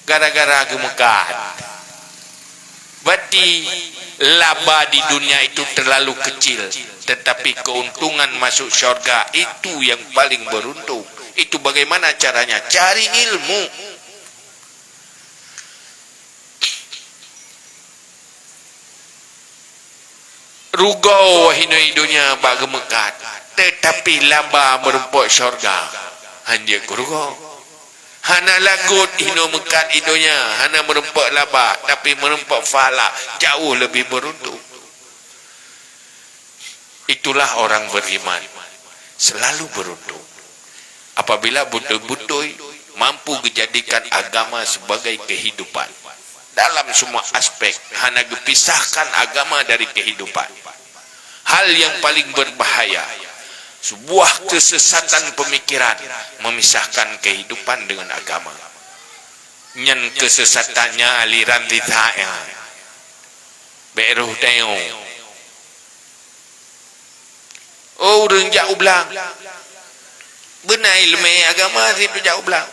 gara-gara geumeukat. Berarti laba di dunia itu terlalu kecil, tetapi keuntungan masuk syurga itu yang paling beruntung. Itu bagaimana caranya? Cari ilmu. Rugoe hinoe i donya bak geumeukat, teutapi laba meurumpok syurga. Hanjeuet keu rugoe. Hana lagot hinoe meukat i donya, hana meurumpok laba, tapi meurumpok pahala, jauh lebih beruntung. Itulah orang beriman, selalu beruntung. Apabila beutôi-beutôi mampu geujadikan agama sebagai kehidupan dalam semua aspek, hana geupisahkan agama dari kehidupan. Hal yang paling berbahaya, sebuah kesesatan pemikiran memisahkan kehidupan dengan agama. Nyan kesesatannya aliran sisat nyan. Bék roh teuh. Oh, ureuëng jak u blang. Beuna iéleumé agama sit jak u blang.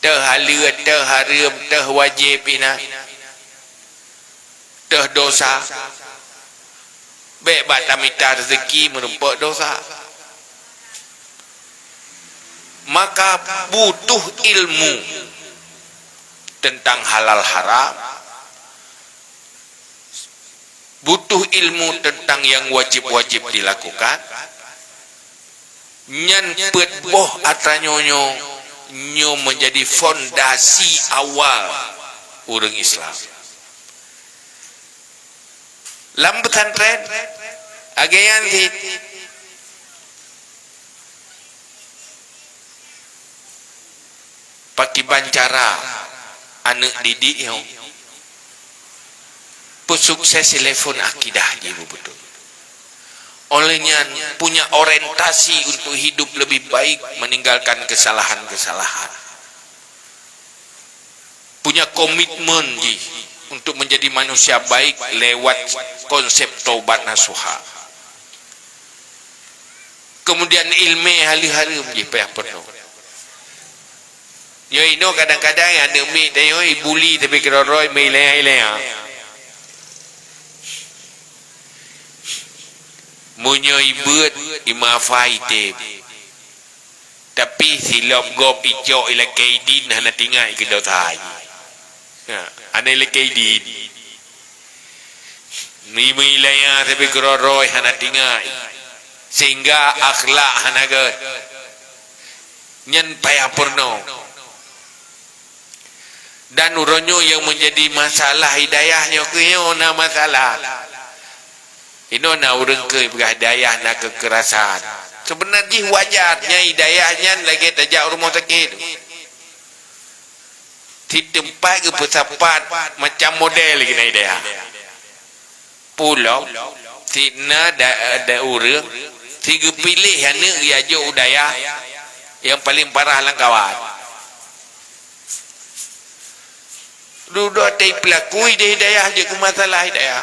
Teuh haleue, teuh hareuem, teuh wajéb inan. Teuh dosa, bék bak tamita rezeki meurumpok dosa. Maka butuh ilmu tentang halal haram, butuh ilmu tentang yang wajib-wajib dilakukan. Nyan peuet boh atra nyoe, nyoe, nyoe menjadi fondasi awal ureuëng Islam. Lam pesantren, agenan cit pakiban cara aneuk didik nyoe peusukses level akidah jih beutôi. Oleh nyan, punya orientasi untuk hidup lebih baik, meninggalkan kesalahan-kesalahan. Punya komitmen jih untuk menjadi manusia baik lewat konsep taubat nasuha. Kemudian ilmu haleuh hareuem jih payah peurunoe. Nyoe inoe kadang-kadang aneuk miet tanyoe ibuli tapi keurôi-rôi meuiléng-iléng. Meunyoe ibeuet, imeuafa item. Tapi silop gob icok ilakée idin hana tingai keu dosa jih. Ha, hana ilakée idin. Meuiléng tapi keurôi-rôi hana tingai. Sehingga akhlak hana gét. Nyan payah peurunoe. Dan uroe nyoe nyang menjadi masalah hidayah nyoe keuh nyoe na masalah. Inoe na ureuëng keu peugah hidayah na keukerasan. Seubeuna jih wajar nyan hidayah nyan lagée tajak u rumoh sakét. Di teumpat geupeusapat macam model lagée na hidayah. Pulo, si na da, da ureuëng, si geupiléh aneuk geujak jok u dayah nyang paleng parah lam kawan. Dudoe teupeulaku ideh dayah jeuet keu masalah dayah.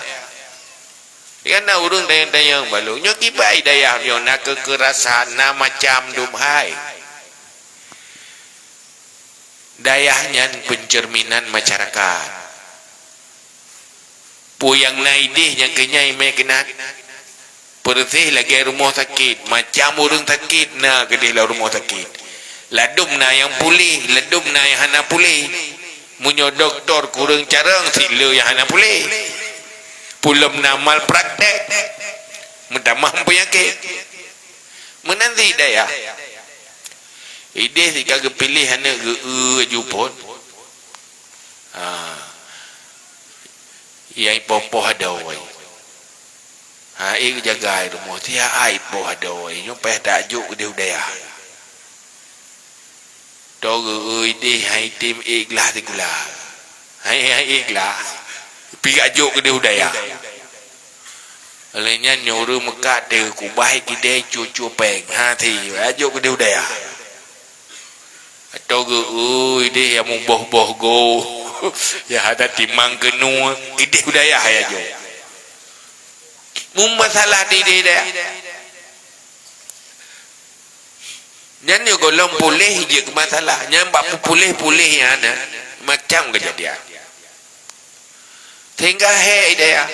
Kan na ureuëng tanyong-tanyong balo, nyoe kiban dayah nyoe na keukerasan, na macam dum hai. Dayah nyan pencerminan masyarakat. Peue nyang na ideh nyang keu nyan imé keunan. Peureuséh lagée rumoh sakét, macam ureuëng sakét na keudeh lam rumoh sakét. Ladum na nyang puléh, ladum na nyang hana puléh. Meunyoe dokto kureueng carông, si le nyang hana puléh. Peulom na malpraktek, meutamah peunyakét. Meunan si dayah. Ideh si ka geupiléh aneuk geu-eu aju phon. Ha. Nyang ipoh-poh adoe. Ha, ék jaga i rumoh, tiep ai ipoh adoe. Nyoe payah tajok keudeh u dayah. Toh geu-eu ideh hai tem ék glah sikula. Hai, hai ék glah. Pi gak jok keudeh u dayah. Lheueh nyan nyoe ureuëng meukat teuh kubah kidai cu-cu péng. Ha, ti, ajok keudeh u dayah. Atau geu-eu ideh nyang muboh-boh goh, nyang hana timang keunoe, ideh u dayah ya jok. Mun masalah di ideh dayah. Nyan nyoe gohlom puléh jeuet keu masalah. Nyan bak puléh-puléh nyang na macam keujadian. Sehingga hék ideh dayah.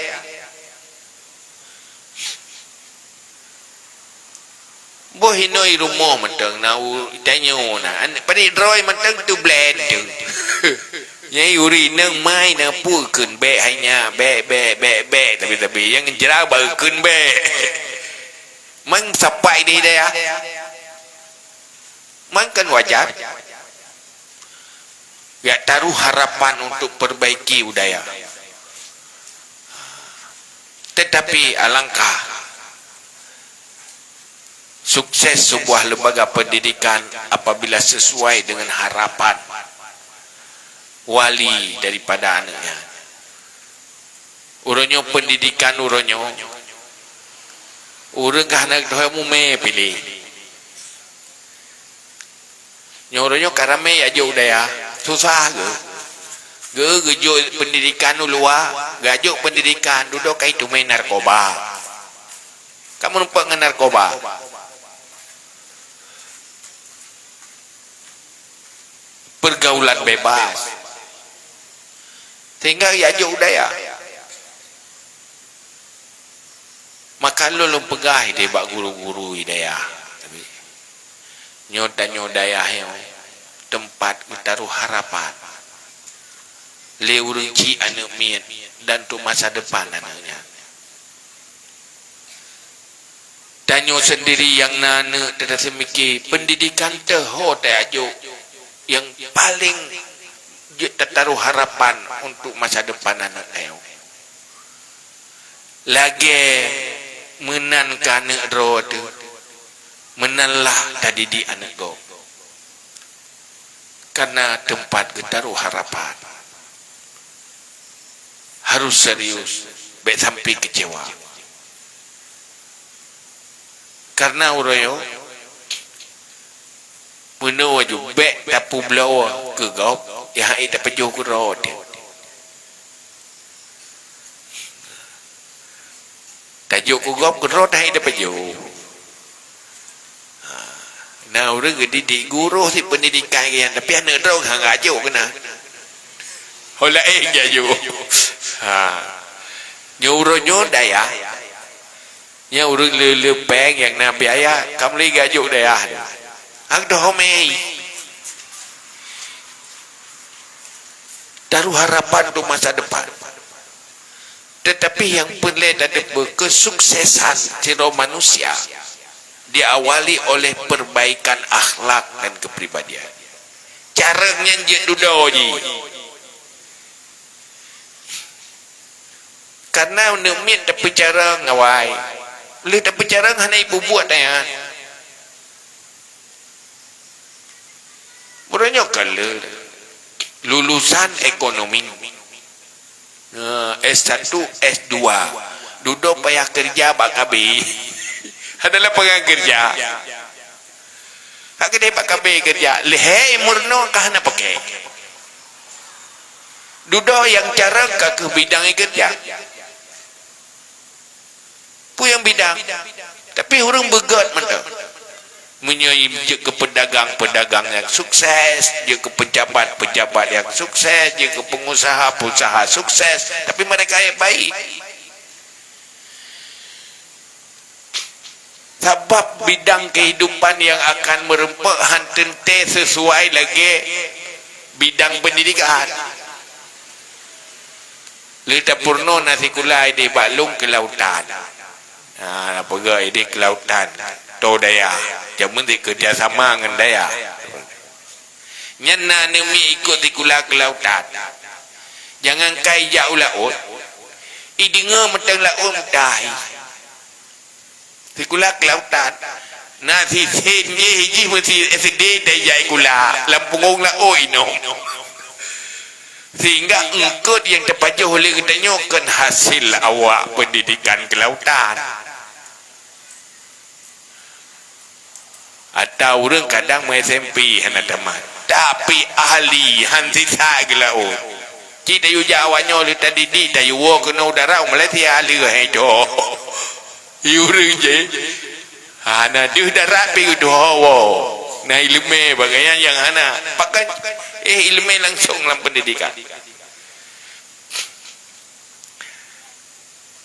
Boh inoe i rumoh mantong na u tanyoe na. An-, padit droe mantong tu blend tu. Nyai uri neng mai na pu kheun bék hai nyak, bék, bék, bék, bék, tapi, tapi nyang jra baru kheun bék. Mang sapai di daya. Mang kan wajar. Ya taruh harapan untuk perbaiki budaya. Tetapi alangkah sukses sebuah lembaga pendidikan apabila sesuai dengan harapan wali daripada anaknya. Uroe nyoe pendidikan uroe nyoe, ureuëng ka hana geutuha mumé piléh. Nyoe uroe nyoe ka ramé ajok u dayah, susah geuh. Geuh geujok pendidikan u luwa, geujok pendidikan dudoe kai tumé narkoba. Ka meurumpok ngon narkoba. Pergaulan bebas. Sehingga ya jok u dayah. Maka lôn, lôn peugah idéh bak guru-guru di dayah. Tapi nyoe tanyoe dayah nyoe teumpat geutaroh harapan lé ureuëng chik aneuëk miet dan untuk masa depan aneuëk nyan. Tanyoe sendiri nyang na aneuëk, teuh taseumike pendidikan teuh ho tajok nyang paleng jeuet tataroh harapan untuk masa depan aneuëk tanyoe. Lagée meunan keu aneuëk droe teuh, meunan lah tadidik aneuëk gob. Karena teumpat geutaroh harapan. Harus serius, bék sampai kecewa. Karena uroe nyoe, meunoe ju bék tapeubloe keu gob, nyang hana tapajoh keu droe teuh. Tajok keu gob keu droe hana tapajoh. Ha, na ureuëng geudidik guru si pendidikan geuh nyan, tapi aneuëk droe hana geuajok keunan. Ho laén geuajok. Ha. Nyoe uroe nyoe dayah. Nyoe ureuëng le-le péng nyang na biaya, ka mulai geuajok dayah. Hana geudoh mé. Taroh harapan untuk masa depan. Tetapi nyang peureulée tateupeue, kesuksesan sidroe manusia diawali oleh perbaikan akhlak dan kepribadian. Carông nyan jeuet dudoe jih. Karena aneuëk miet tapeucarông awai. Lheueh tapeucarông hana ibubuet nyan. Uroe nyoe ka le lulusan ekonomi. Eh, S satu, S dua. Dudoe payah keureuja bak KB. Hana lapangan keureuja. Hak keudeh bak KB keureuja. Lhée meurunoe ka hana paké. Dudoe nyang carông ka keuh bidang keureuja. Peue nyang bidang? Tapi ureuëng beugét mantong. Meunyoe jeuet keu peudagang-peudagang nyang sukses, jeuet keu peujabat-peujabat nyang sukses, jeuet keu peungusaha-peungusaha sukses, tapi mereka yang baik. Sabab bidang kehidupan nyang akan meureumpok han teuntée sesuai lagée bidang pendidikan. Lé tapeurunoe na sikula idéh bak lôn keulautan. Ha, na peugah idéh keulautan. Toe dayah. Jameun si keureuja sama ngon dayah. Nyan na aneuk miet ikot sikula keulautan. Jangankai jak u laôt, ideungoe mantong laôt mudah. Sikula keulautan. Na sisén jih, jih meusi SD tajak sikula, lam punggong laôt inong. Sehingga eungkôt nyang tapajoh lé geutanyoe kon hasil awak pendidikan keulautan. Ata ureuëng kadang meu SMP hana tamat, tapi ahli han sisat geulaôt. Cit tayue jak awak nyoe lé tadidik, tayue woe keunoe u darat u Malaysia lheueh hai tho. Ureuëng jih hana deuh darat pi geutuho woe. Na ileumé bagaih nyan nyang hana. Pakon, eh, ileumé langsong lam pendidikan.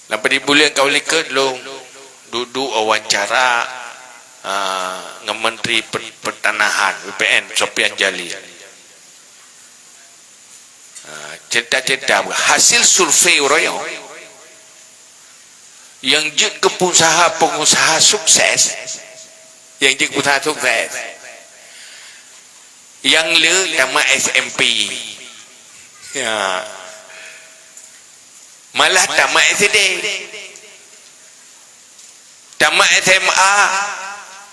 Lam padum buleuen ka u likot lôn duek-duek wawancara, ah, ngon Menteri Per-, Pertanahan, W P N, Sofian Jalil. Ah, cerita-cerita hasil survei uroe nyoe nyang jeuet keu pengusaha-pengusaha sukses, nyang jeuet keu pengusaha sukses, nyang le tamat SMP. Ya. Malah tamat SD. Tamat SMA.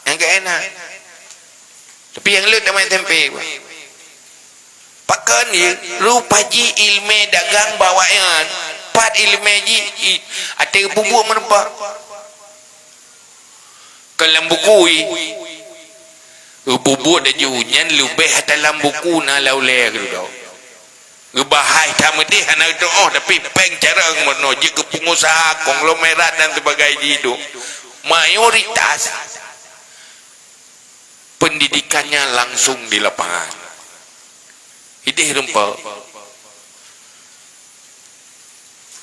Nyang keu na. Tapi nyang le tamat SMP. Pakon ye, rupa jih ileumé dagang bak awak nyan. Pat ileumé jih, i, até geupubuet meurupa. Kon lam buku, i. Geupubuet laju, nyan leubeh ata lam buku na lam ulée geududoe. Geubahai that meudeh hana geutuoh, tapi péng carông meunoe jeuet keu pengusaha, konglomerat dan sebagainya jih tu. Mayoritas pendidikannya langsung di lapangan. Ideh rumpok.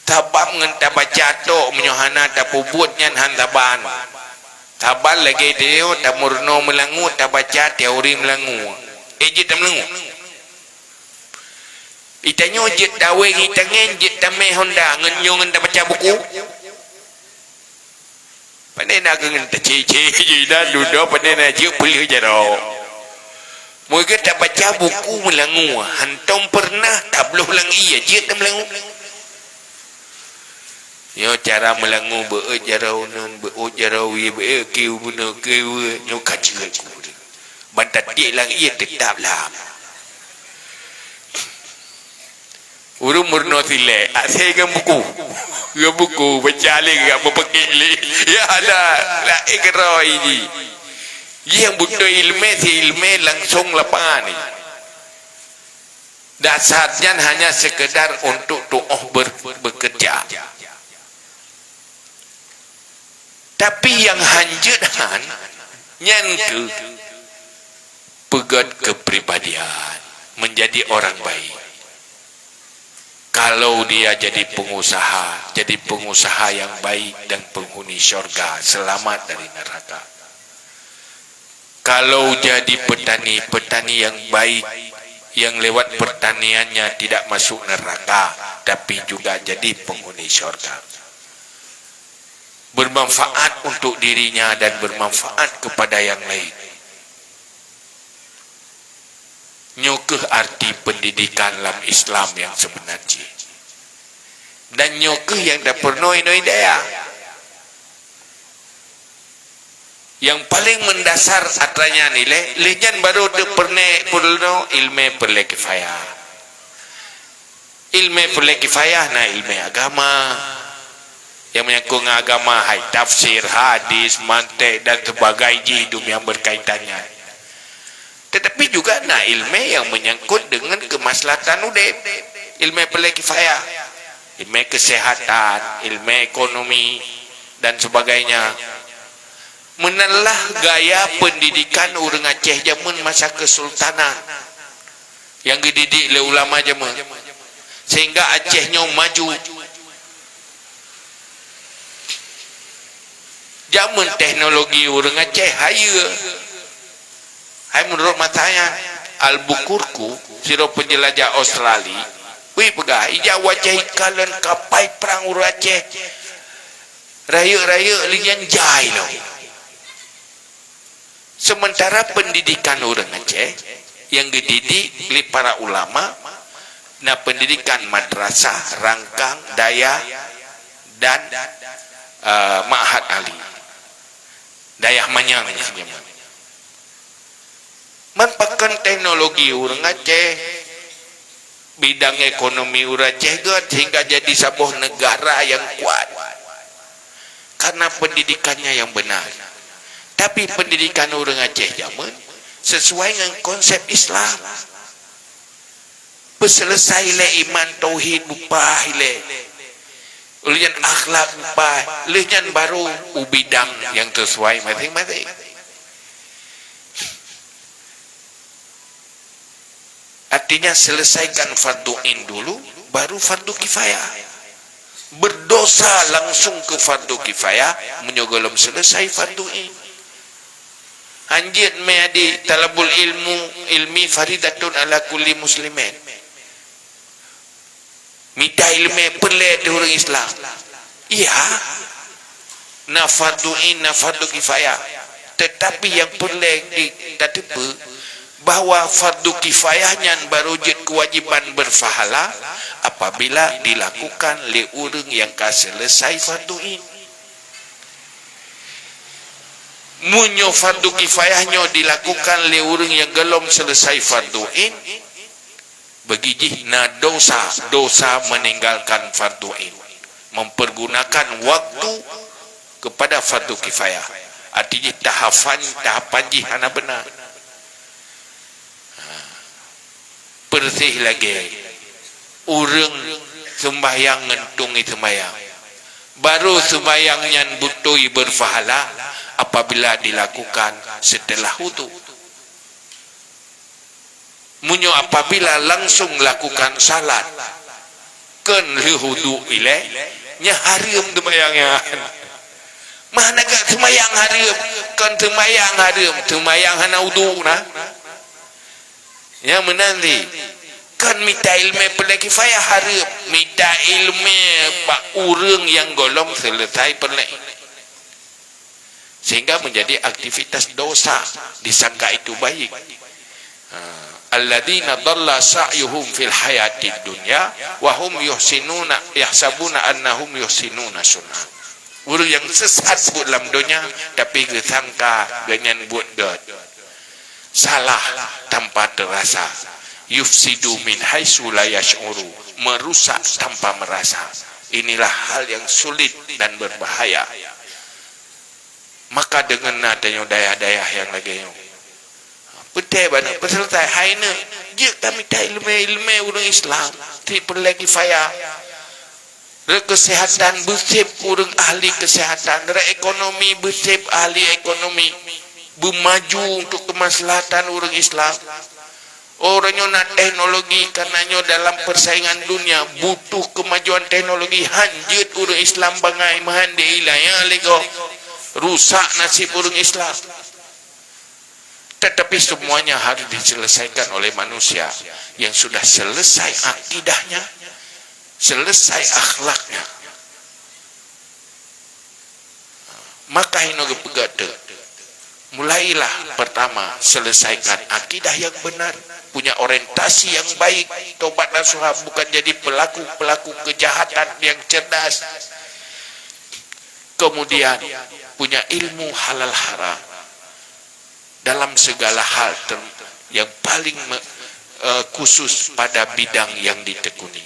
Sabab ngon tabaca tok, meunyoe hana tapeubuet nyan han saban. Saban lagée tanyoe tameurunoe meulangue, tabaca teori meulangue. Eh, jeuet tameulangue. Itanyoe jeuet taweng itangen, jeuet tamé honda ngon nyoe ngon tabaca buku. Pane na keuh ngon tacé-cé jih dan dudoe, pane na jeuet peuleueh jaroe. Meunyoe tabaca buku meulangue, hantom peureunah tabloh lam ié, jeuet tameulangue. Nyoe cara meulangue, beuet jaroe uneun, beuet jaroe wie, beuet kieu bunoe kieu, nyoe ka jeuet keu ureuëng. Ban tatiek lam ié teutap lam. Ureuëng meurunoe silek, asai ngon buku. Ngon buku, baca lé, geujak meupeukék lé. Ya Allah, laén keudroe jih. Jih nyang beutôi iéleumé, si iéleumé langsong lapangan ni. Dasar nyan hanya sekedar untuk tuoh ber-, bekerja. Tapi nyang hanjeuet han, nyan keuh peugét keupribadian, menjadi orang baik. Kalau dia jadi pengusaha, jadi pengusaha yang baik dan penghuni syurga, selamat dari neraka. Kalau jadi petani, petani yang baik, yang lewat pertaniannya tidak masuk neraka, tapi juga jadi penghuni syurga. Bermanfaat untuk dirinya dan bermanfaat kepada yang lain. Nyoe keuh arti pendidikan lam Islam nyang seubeuna jih. Dan nyoe keuh nyang tapeurunoe inoe daya. Nyang paleng meundasar atra nyan ilée, lheueh nyan barô teupeurunoe iéleumé peureulée kifayah. Iéleumé peureulée kifayah na iéleumé agama, nyang meunyangkot ngon agama, hai tafsir, hadis, mantek dan sebagainya jih dum nyang berkaitan nyan. Tetapi juga na iéleumé nyang meunyangkot deungon keumaslahatan udeb, iéleumé peureulée kifayah, iéleumé keuseuhatan, iéleumé ekonomi dan sebagainya. Meunan lah gaya pendidikan ureuëng Aceh jameun masa keusultanan nyang geudidik lé ulama jameun, sehingga Aceh nyoe maju. Jameun teknologi ureuëng Aceh hayeue. Hai meunurot masa nyan, Albuquerque, sidroe penjelajah Australia, wih peugah, ija u Aceh ikalon kapai prang ureuëng Aceh. Rayeuk-rayeuk lheueh nyan jai lom. Sementara pendidikan ureuëng Aceh nyang geudidik lé para ulama na pendidikan madrasah, rangkang, dayah dan, eh, ma'had ali. Dayah manyang jameun. Man pakon teknologi ureuëng Aceh, bidang ekonomi ureuëng Aceh gét sehingga jadi saboh negara nyang kuat. Karena pendidikannya yang benar. Tapi pendidikan ureuëng Aceh jameun sesuai ngon konsep Islam. Peuseuleusoe lé iman tauhid bupah ilée. Lheueh nyan akhlak bupah, lheueh nyan baru u bidang nyang sesuai masing-masing. Artinya selesaikan fardu ain dulu, baru fardu kifayah. Berdosa langsung ke fardu kifayah meunyoe gohlom selesai fardu ain. Hanjeuet mé adik, talabul ilmu, ilmi faridatun ala kulli muslimin. Mita iéleumé peureulée teuh ureuëng Islam. Iya, na fardu ain, na fardu kifayah. Tetapi nyang peureulée di-, tateupeue bahwa fardu kifayah nyan baru jeuet keuwajéban berpahala apabila dilakukan lé ureuëng nyang ka selesai fardu ain. Meunyoe fardu kifayah nyoe dilakukan lé ureuëng nyang gohlom selesai fardu ain, bagi jih na dosa, dosa meninggalkan fardu ain, mempergunakan waktu kepada fardu kifayah. Arti jih tahapan, tahapan jih hana beuna. Ha. Persis lagée ureuëng seumbahyang ngon tueng seumbahyang. Baru seumbahyang nyan beutôi berpahala apabila dilakukan setelah wudhu. Meunyoe apabila langsung lakukan salat, Kon lheueh uduk ilée, nyan hareuem teumayang nyan. Mah na ka teumayang hareuem, kon teumayang hareuem, teumayang hana uduk na. Nyang meunan di, kon mita ileumé peureulée kifayah hareuem, mita ileumé bak ureuëng nyang gohlom seuleusai peureulée. Sehingga menjadi aktivitas dosa, disangka itu baik. Ha, alladzina dhalla sa'yuhum fil hayatid dunya wa hum yuhsinuna yahsabuna annahum yuhsinuna sun'a. Ureuëng nyang sesat buet lam donya, tapi geusangka geuhnyan buet gét. Salah tanpa terasa. Yufsidu min haitsu la yash'uru, merusak tanpa merasa. Inilah hal yang sulit dan berbahaya. Maka deungon na tanyoe dayah-dayah nyang lagée nyoe, peutée bak na peuseuleutai hai nyoe, jeuet tamita ileumé-ileumé ureuëng Islam, ti peureulée kifayah. Rot keuseuhatan beuseb ureuëng ahli keuseuhatan, rot ekonomi beuseb ahli ekonomi, beumaju untuk keumaslahatan ureuëng Islam. Uroe nyoe na teknologi, karena nyoe dalam persaingan dunia butuh kemajuan teknologi, han jeuet ureuëng Islam bangai meuhan di ilaya lego, rusak nasib ureuëng Islam. Tetapi semuanya harus diselesaikan oleh manusia yang sudah selesai akidahnya, selesai akhlaknya. Maka hino geupeugah tu, mulailah pertama selesaikan akidah yang benar, punya orientasi yang baik, tobat nasuha, bukan jadi pelaku-pelaku kejahatan yang cerdas. Kemudian punya ilmu halal haram dalam segala hal ter- yang paling me- eh, khusus pada bidang yang ditekuni.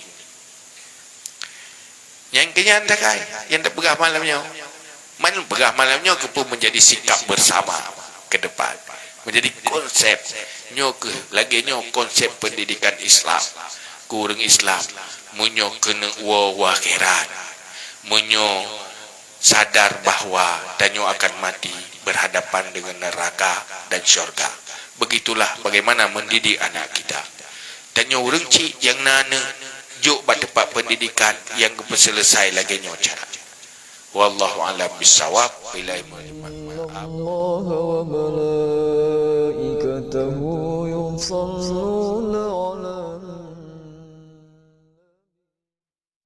Nyang keunyan takai, nyang tapeugah malam nyoe. Man peugah malam nyoe keupeue menjadi sikap bersama ke depan. Menjadi konsep nyoe keuh lagée nyoe konsep pendidikan Islam. Keu ureuëng Islam, meunyoe keuneuk woe u akhirat, meunyoe sadar bahwa tanyoe akan mati berhadapan dengan neraka dan syurga. Begitulah bagaimana mendidik anak kita. Tanyoe ureuëng cit nyang na aneuk jok bak teumpat pendidikan nyang geupeuseuleusoe lagée nyoe cara. Wallahu a'lam bissawab. Billahi muwaffiq. إن الله وملائكته يصلون